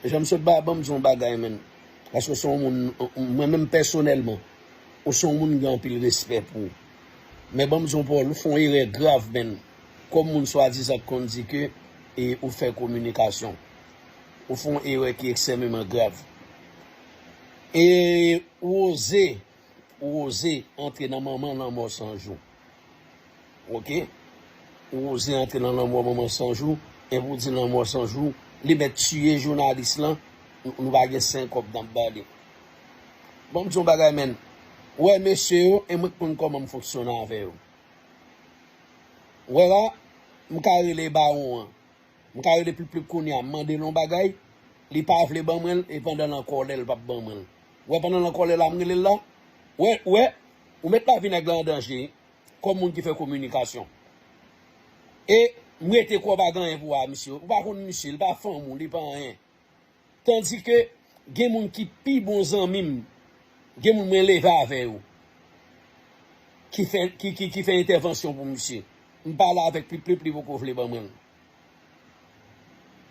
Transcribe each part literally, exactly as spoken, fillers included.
Jan m sot ba, ban m di yon bagay, menn. Paske w se yon moun, mwen menm pèsonèlman, ou se yon moun m gen anpil respè pou ou. Men ban m di yon pawòl, ou fè yon erè grav, menn. Kòm moun swadizan k konn di ke e ou fè kominikasyon. Ou fè yon erè ki ekstrèmeman grav. E ou oze, ou oze antre nan manman Lanmò San Jou. Oke? Ou oze antre nan lanmò manman San Jou, e pou di Lanmò San Jou, li mèt tiye jounalis lan, nou, nou pa gen senk kòb n ap ba li. Ban m di yon bagay, menn. Ou wè mesye yo, e mwen k konn kòman m fonksyone avè yo. Ou wè la, m ka rele bawon an. M ka rele Plip Plip kounye a, m mande l yon bagay, li pa vle ban mwen l, e pandan l an kòlè, l p ap ban mwen l. Ou wè, pandan l an kòlè la, m rele l la. Ou wè, ou wè, ou met lavi nèg la an danje, wi, kòm moun ki fè kominikasyon. E m rete kwè w pa gen anyen pou w a misye. Ou pa konn misye, li pa fanm ou, li pa anyen. Tandike gen moun ki pi bon zanmi m, gen moun mwen leve avè yo, ki fè, ki, ki, ki fè entèvansyon pou misye. M pale avèk Plip Plip, li poko vle ban mwen l.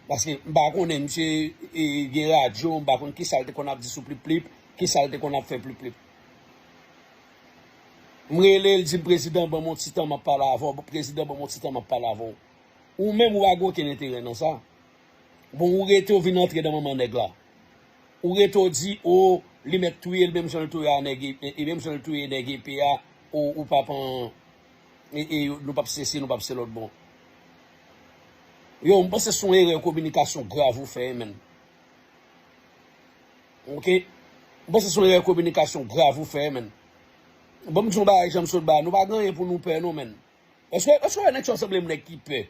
Paske m pa konnen misye, e, gen radyo, m pa konn kisa l te konn ap di sou Plip Plip, kisa l te konn ap fè Plip Plip. M rele l, di m, "Prezidan, ban m yon ti tan, m ap pale avè w. Prezidan, ban m yon ti tan, m ap pale avè w." Ou menm, ou pa gen okenn enterè nan sa. Bon, ou rete, ou vin antre nan manman nèg la. Ou rete, ou di, o, li mèt touye l, menm jan l touye a nèg, e, e, menm jan l touye nèg epe a, o, ou p ap an, e, e, nou p ap se si, nou p ap se lòt. Bon. Yo, m panse se yon erè kominikasyon grav ou fè, menn. Oke? M panse se yon erè kominikasyon grav ou fè, menn. Bon, m di yon bagay, jan m sot ba, nou pa gen anyen pou nou pè, non, menn. Èske, èske w wè nèg sa yo sanble m nèg ki pè?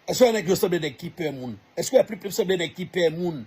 Èske w wè nèg yo sanble nèg ki pè moun? Èske w wè Plip Plip sanble nèg ki pè moun?